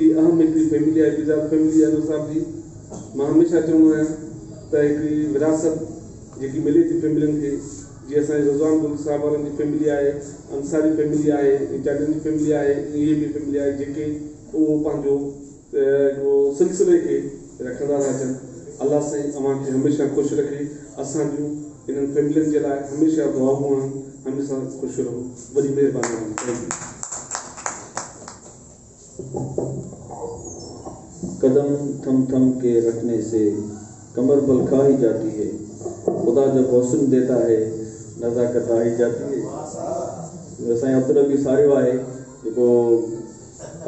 وڏي اهم هڪڙي فيملي آهي پيرزادو فيملي انور صاحب جي. مان هميشه چوندو آهيان ته هڪڙي وراثت جيڪي ملي ٿي فيملين کي جيئن اسان جي رضوان گل صاحب وارن جي فيملي آهي، انصاري فيملي آهي، چانڊين جي فيملي آهي، اهي به فيملي آهي جيڪي اهو پنهنجو هڪڙو سلسلي کي رکندا ٿا اچن. الله سائين اوهان کي هميشه خوش رکي. اسان جون انهن فيملين جي لاء هميشه دعائون آهن. هميشه خوش رهو. وڏي مهرباني اوهان جي. Thank you. قدم ٿم ٿم ڪي رکني سي ڪمر بل کا هي جاتي هي خدا جب حسن ديتا هي نزاڪت آ هي جاتي هي. سائين عبدالنبي ساريو آهي جيڪو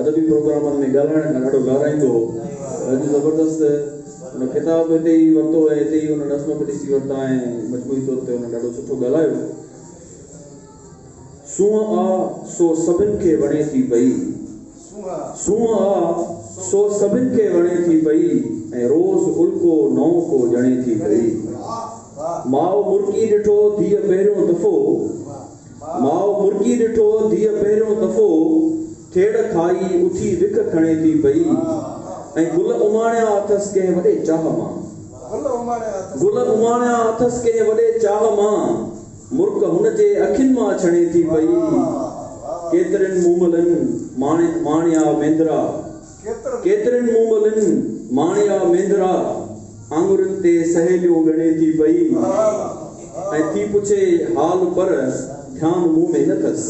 ادبي پروگرامن ۾ ڳالهائڻ کان ڏاڍو لهرائيندو هو پر اڄ زبردست ان خطاب به هتي ئي ورتو ۽ هتي ئي ان نظم به ڏسي ورتا ۽ مجموعي طور تي هن ڏاڍو سٺو ڳالهايو. سونهن آ سو سڀن کي وڻي ٿي پئي. سونهن آ سو سڀن کي وڻي ٿي پئي ۽ روز الڪو نئون ڪو ڄڻي ٿي پئي. ماء مرڪي ڏٺو ڌيء پهريون دفعو ماء مرڪي ڏٺو ڌيء پهريون دفعو ٿيڙ کائي اٿي وک کڻي ٿي پئي ۽ گل اماڻيا اٿس ڪنهن وڏي چاهه مان گل اماڻيا اٿس ڪنهن وڏي چاهه مان مرڪ هن جي اکين مان ڇڻي ٿي پئي. ڪيترين موملن ماڻيا مينڌرا. ڪيترين موملن ماڻيا مينڌرا. آڱرين تي سهيليون ڳڻي ٿي پئي. ۽ ٿي پڇي حال پر ڌيان مون ۾ نه ٿس.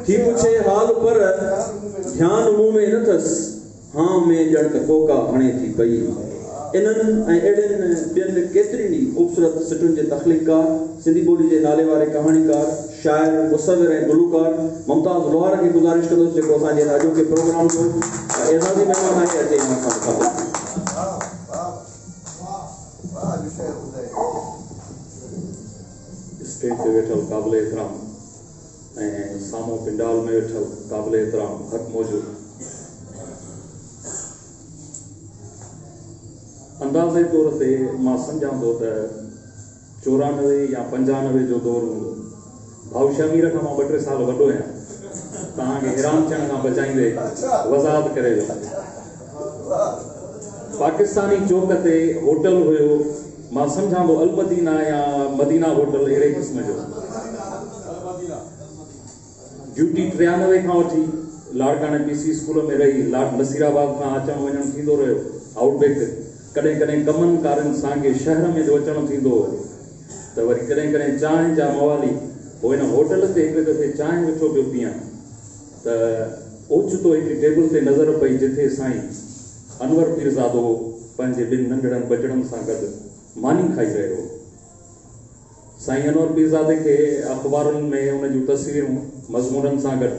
ٿي پڇي حال پر ڌيان مون ۾ نه ٿس. هانء ۾ ڄڻ ته ڪوڪا هڻي ٿي پئي. انهن ۽ اهڙين ٻين ڪيترين ئي خوبصورت سٽن جي تخليقڪار، سنڌي ٻولي جي ناليواري ڪهاڻيڪار، شاعر، مصور ۽ گلوڪار ممتاز لوهار کي گذارش ڪندس جيڪو اسان جي هن اڄوڪي پروگرام جو اعزازي مهمان آهي اچي اوهان سان مخاطب ٿئي. اسٽيج تي ويٺل قابل احترام ۽ سامهون پنڊال ۾ ويٺل قابل احترام حق موجود اندازي طور تي مان سمجهان ٿو ته 94 يا 95 جو دور هوندو. ڀائو شهمير کان مان ٻه ٽي سال وڏو آهيان. توهان کي حيران ٿيڻ کان بچائيندي وضاحت ڪري ويم. پاڪستاني چوڪ تي هوٽل هيو، مان سمجهان ٿو المدينه يا مدينه هوٽل اهڙي قسم جو. ڊيوٽي 93 کان وٺي لاڙڪاڻي پي سي اسڪول ۾ رهي لاڙ نصيرآباد کان اچڻ وڃڻ ٿيندو رهيو. آئوٽ بيڪ ڪڏهن ڪڏهن ڪمن ڪارين سانگي شهر ۾ جو اچڻ ٿيندو هو ته وري ڪڏهن ڪڏهن چانهه جا موالي پوء ان هوٽل تي هڪڙي دفعي چانهه ويٺو پيو پيئان ته اوچتو هڪڙي ٽيبل تي نظر پئي جتي سائين انور پيرزادو پنهنجي ٻن ننڍڙن ٻچڙن سان گڏ ماني کائي رهيو هو. سائين انور پيرزادي کي اخبارن ۾ ان جون تصويرون مضمونن سان گڏ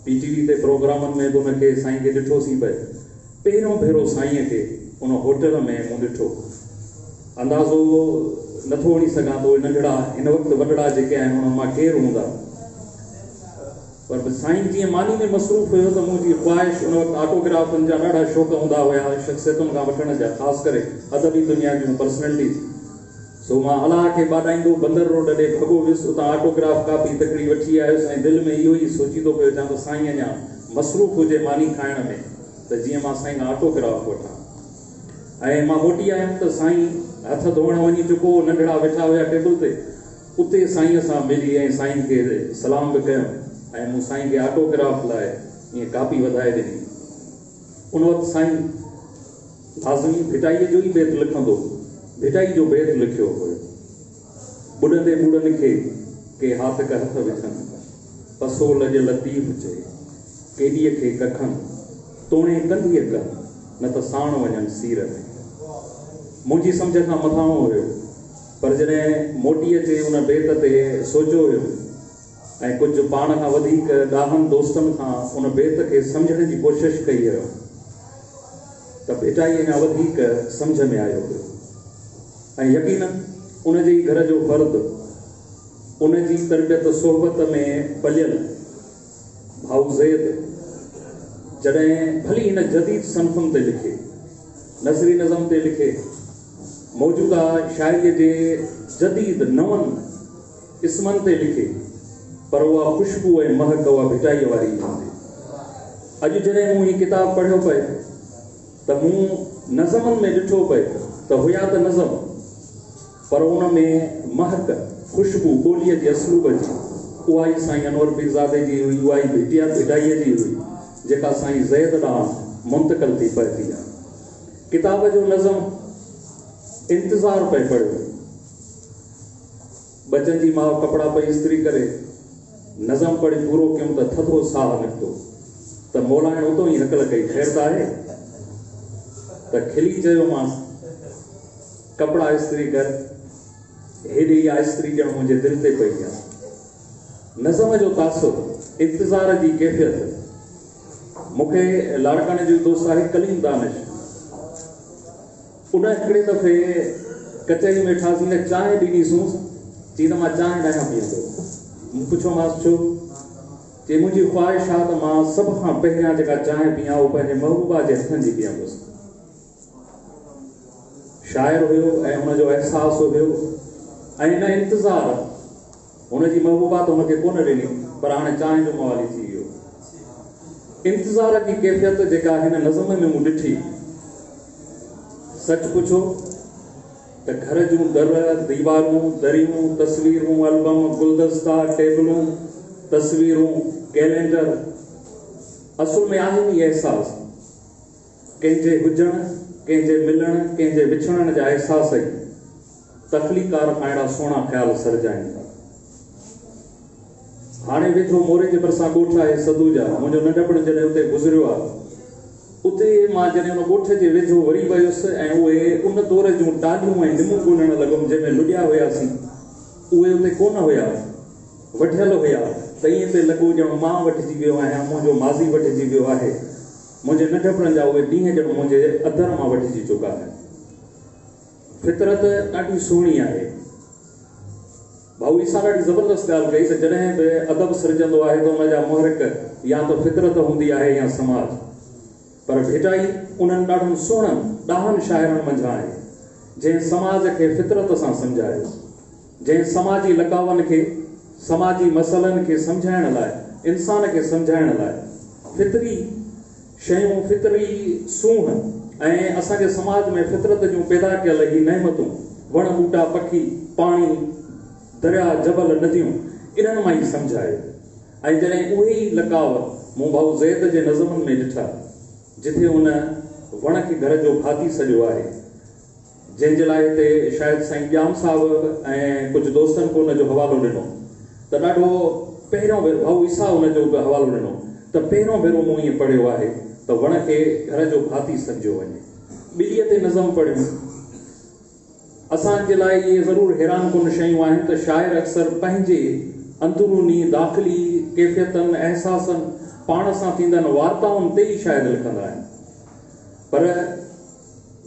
پي ٽي وي تي پروگرامن ۾ به ان کي سائين کي ڏٺوسين پئي. پهريون ڀيرو سائينء کي ان هوٽل ۾ مون ڏٺو. اندازو نٿو هڻي سگهان ته اهي ننڍڙا هن وقت وڏڙا جيڪي آهن انهن مان ڪير هوندا. پر سائين جيئن ماني ۾ مصروف هيو ته منهنجي خواهش ان وقت آٽوگرافن جا ڏاڍا شوق هوندا هيا شخصيتن کان وٺڻ جا خاص ڪري ادبي دنيا جون پرسنلٽيز. سو مان الله کي ٻاڏائيندو بندر روڊ ڏي ڀڳو ويس، اتان آٽوگراف ڪاپي تڪڙي وٺي آيس ۽ دل ۾ اهو ئي سوچيندو پيو اچان ته سائين اڃا مصروف هجي ماني کائڻ ۾ ته جيئن مان سائين کان آٽوگراف وٺان. ۽ مان موٽي آيم ته سائين هٿ ڌوئڻ وڃي چڪو هو، ننڍڙا ويٺا هيا ٽيبل تي، اتي سائينء سان ملي ۽ سائين کي سلام به ڪيم ۽ مون سائين کي آٽوگراف لاء ائين ڪاپي وڌائي ڏني. ان وقت سائين لازمي ڀٽائيء جو ئي بيت لکندو هو. ڀٽائي جو بيت لکيو هيو. ٻڏندي ٻوڙن کي ڪي هاتڪ هٿ وجهن، پسو لڄ لطيف چئي، ڪيڏيء کي ڪکن، توڻي ڪنڌيء ڪن، نه ته ساڻ وڃن سير ۾. منهنجي سمجهه کان مٿانهون هيو، پر جڏهن موٽي اچي ان بيت تي سوچيو هيم، ۽ ڪجهه پاڻ کان وڌيڪ ڏاهن دوستن کان ان بيت کي سمجهڻ جي ڪوشش ڪئي هيم ته ڀٽائي اڃا وڌيڪ سمجهه ۾ آيو هيو ۽ يقينن ان جي ئي گهر جو فرد ان جي تربيت صحبت ۾ پليل ڀائو زيد جڏهن ڀلي هن جديد صنفن تي لکي نثري نظم تي لکي موجوده شاعريء جي جديد نون اسمن تي لکي، پر اها خوشبو ۽ مهڪ اها ڀٽائيء واري ئي هوندي. اڄ جڏهن مون هي ڪتاب پڙهيو پئي ته مون نظمن ۾ ڏٺو پئي ته هيا ته نظم پر ان ۾ مهڪ، خوشبو ٻوليء جي اسلوب جي اها ئي سائين انور پيرزادي جي هئي، اها ئي ڀٽيا ڀٽائيء جي هئي، جيڪا سائين زيد ڏانهن منتقل ٿي پهتي آهي. ڪتاب جو نظم انتظار پئي پڙهيو. ٻچن جي ماء ڪپڙا پئي استري ڪري. نظم پڙهي پورو ڪيم ته ٿڌو ساهه نڪتو ته مولائڻ اتو ئي هڪل ڪئي، خير ته آهي؟ ته کلي چيومانس، ڪپڙا استري ڪر، هيڏي اها استري ڄڻ منهنجي دل تي پئي آ. نظم جو تاثر، انتظار جي ڪيفيت. مون کي لاڙڪاڻي جو دوست آهي ڪليم دانش. ان هڪڙي دفعي ڪچهري ۾ ويٺاسين ته چانهه ڏنيسونس، چي ته مان چانهه ناهيان پيئندو. مون پڇيومانس ڇو؟ چي منهنجي خواهش آ ته مان سڀ کان پهريان جيڪا چانهه پيئان اهو پنهنجي محبوبا جي هٿن جي پيئندس. شاعر هيو ۽ هن جو احساس هيو ۽ ان انتظار هن جي محبوبا ته هن کي ڪونه ڏني پر هاڻي چانهه جو موالي ٿي ويو. انتظار جي ڪيفيت جيڪا هن نظم ۾ مون ڏٺي، سچ پڇو ته گهر جون در، ديوارون، دريون، تصويرون، البم، گلدستا، ٽيبلون، تصويرون، ڪئلينڊر اصل ۾ آهن ئي احساس. ڪنهن جي هجڻ، ڪنهن جي ملڻ، ڪنهن جي وڇڙڻ جا احساس ئي تخليقڪار کان اهڙا سهڻا خيال سرجائين ٿا. هاڻي ويجهو موري جي ڀرسان ڳوٺ آهي سدوجا، منهنجو ننڍپڻ جڏهن اتي گذريو آ، اتي مان جڏهن ان ڳوٺ جي ويجهو وري ويس ۽ اهي ان دور جون ٽالهيون ۽ نمون ڳولڻ لڳم جنهن ۾ لڏيا هياسين، اهي اتي ڪونه هيا، وڍيل هيا ته ائين پئي لڳو ڄڻ مان وڍجي ويو آهيان، منهنجو ماضي وڍجي ويو آهي. منهنجي ننڍپڻ جا اهي ڏينهن ڄڻ منهنجي اڌر مان وڍجي چڪا آهن. فطرت ڏاڍي سهڻي آهي. ڀائو عيسيٰ ڏاڍي زبردست ڳالهه ڪئي ته جڏهن به ادب سرجندو آهي ته ان جا محرڪ يا ته فطرت هوندي آهي يا سماج. پر ڀٽائي انهن ڏاڍن سهڻن ڏاهن شاعرن منجهان آهي، جنهن سماج کي فطرت سان سمجهايو. جنهن سماجي لقاون کي، سماجي مسئلن کي سمجهائڻ لاء، انسان کي سمجهائڻ لاء فطري شيون، فطري سونهن ۽ اسان جي سماج ۾ فطرت جون پيدا ڪيل هي نعمتون، وڻ ٻوٽا، پکي، پاڻي، درياء، جبل، نديون، انهن مان ئي سمجهايو ۽ جڏهن اهي ئي لقاء مون ڀائو زيد جي نظمن ۾ ڏٺا، جٿي هن وڻ کي گهر جو ڀاتي سڏيو آهي. جنهن جي لاء هتي شايد سائين ڄام صاحب ۽ ڪجهه دوستن به ان جو حوالو ڏنو ته ڏاڍو پهريون ڀيرو ڀائو عيسيٰ ان جو به حوالو ڏنو ته پهريون ڀيرو مون ائين پڙهيو آهي ته وڻ کي گهر جو ڀاتي سمجهيو وڃي. ٻليء تي نظم پڙهيون. اسان جي لاء اهي ضرور حيران ڪن شيون آهن ته شاعر اڪثر پنهنجي اندروني، داخلي، ڪيفيتن، احساسن، پاڻ سان ٿيندڙ وارتائن تي ئي شايد لکندا آهن پر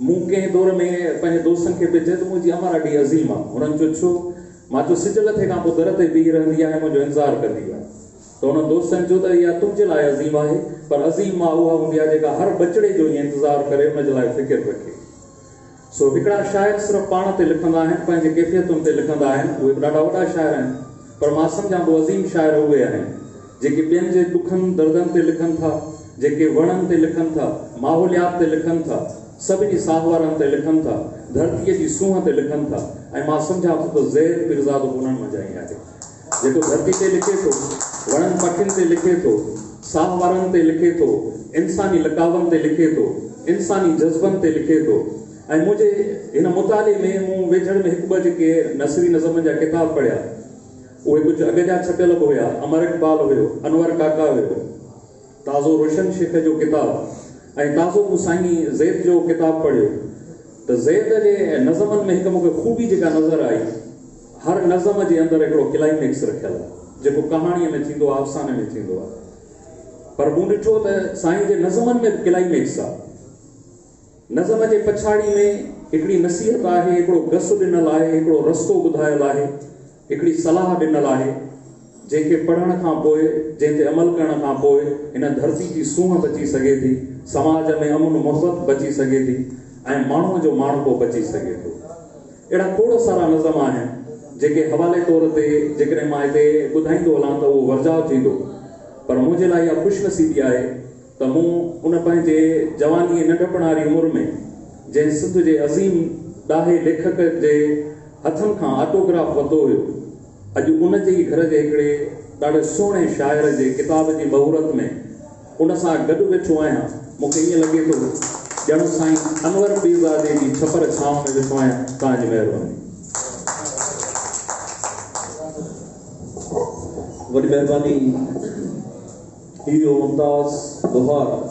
مون ڪنهن دور ۾ پنهنجي دوستن کي پئي چيو ته منهنجي امڙ ڏاڍي عظيم آ. هنن چيو ڇو؟ مان چيو سج لٿي کان پوء در تي بيهي رهندي آهي منهنجو انتظار ڪندي آ. ته انهن دوستن چيو ته اها تنهنجي لاء عظيم آهي پر عظيم ماء اها هوندي آ جيڪا هر ٻچڙي جو ائين انتظار ڪري ان جي لاء فڪر رکي. سو هڪڙا شاعر صرف پاڻ تي لکندا آهن، پنهنجي ڪيفيتن تي لکندا آهن، اهي به ڏاڍا وڏا شاعر آهن پر مان سمجهان ٿو عظيم شاعر اهي آهن جيڪي ٻين جي ڏکن دردن تي لکن ٿا، جيڪي وڻن تي لکن ٿا، ماحوليات تي لکن ٿا، سڀني ساهوارن تي لکن ٿا، ڌرتيء جي سونهن تي لکن ٿا ۽ مان سمجهان ٿو ته زيد پيرزادو به انهن منجهان ئي آهي. جيڪو ڌرتي تي لکي ٿو، وڻن پکين تي لکي ٿو، ساهوارن تي لکي ٿو، انساني لقاون تي لکي ٿو، انساني جذبن تي لکي ٿو ۽ منهنجي هن مطالعي ۾ مون ويجهڙ ۾ هڪ ٻه جيڪي نثري نظمن جا ڪتاب پڙهيا، اهي ڪجهه اڳ جا ڇپيل به هيا، امر اقبال هيو، انور ڪاڪا هيو، تازو روشن شيخ جو ڪتاب ۽ تازو مون سائين زيد جو ڪتاب پڙهيو ته زيد جي نظمن ۾ هڪ مون کي خوبي جيڪا نظر آئي، هر نظم جي اندر هڪڙو ڪلائيميڪس رکيل آهي، جيڪو ڪهاڻيء ۾ ٿيندو آهي، افساني ۾ ٿيندو آهي. پر مون ڏٺو ته سائين جي نظمن ۾ به ڪلائيميڪس آهي. نظم جي پڇاڙي ۾ هڪڙي نصيحت آهي، هڪڙو گس ڏنل آهي، هڪڙو رستو ٻڌايل آهي، هڪڙي صلاح ڏنل آهي، جنهن کي پڙهڻ کان پوء، جنهن تي عمل ڪرڻ کان پوء هن ڌرتي جي سونهن بچي سگهي ٿي، سماج ۾ امن محبت بچي سگهي ٿي ۽ ماڻهوء جو ماڻهپو بچي سگهي ٿو. اهڙا کوڙ سارا نظم آهن، جيڪي حوالي طور تي جيڪڏهن مان هتي ٻڌائيندو هلان ته اهو ورجاء ٿيندو، پر منهنجي لاء اها خوشنصيبي آهي، ته مون ان پنهنجي جواني ۽ ننڍپڻ واري عمر ۾ جنهن سنڌ جي عظيم ڏاهي ليکڪ جي هٿن کان آٽوگراف ورتو هيو، اڄ ان جي ئي گهر جي هڪڙي ڏاڍي سهڻي شاعر جي ڪتاب جي مهورت ۾ ان سان گڏ ويٺو آهيان، مون کي ائين لڳي ٿو ڄڻ سائين انور پيرزادي جي ڇپر ڇانو ۾ ويٺو آهيان. توهان جي مهرباني. وڏي مهرباني. هي هو ممتاز لوهار.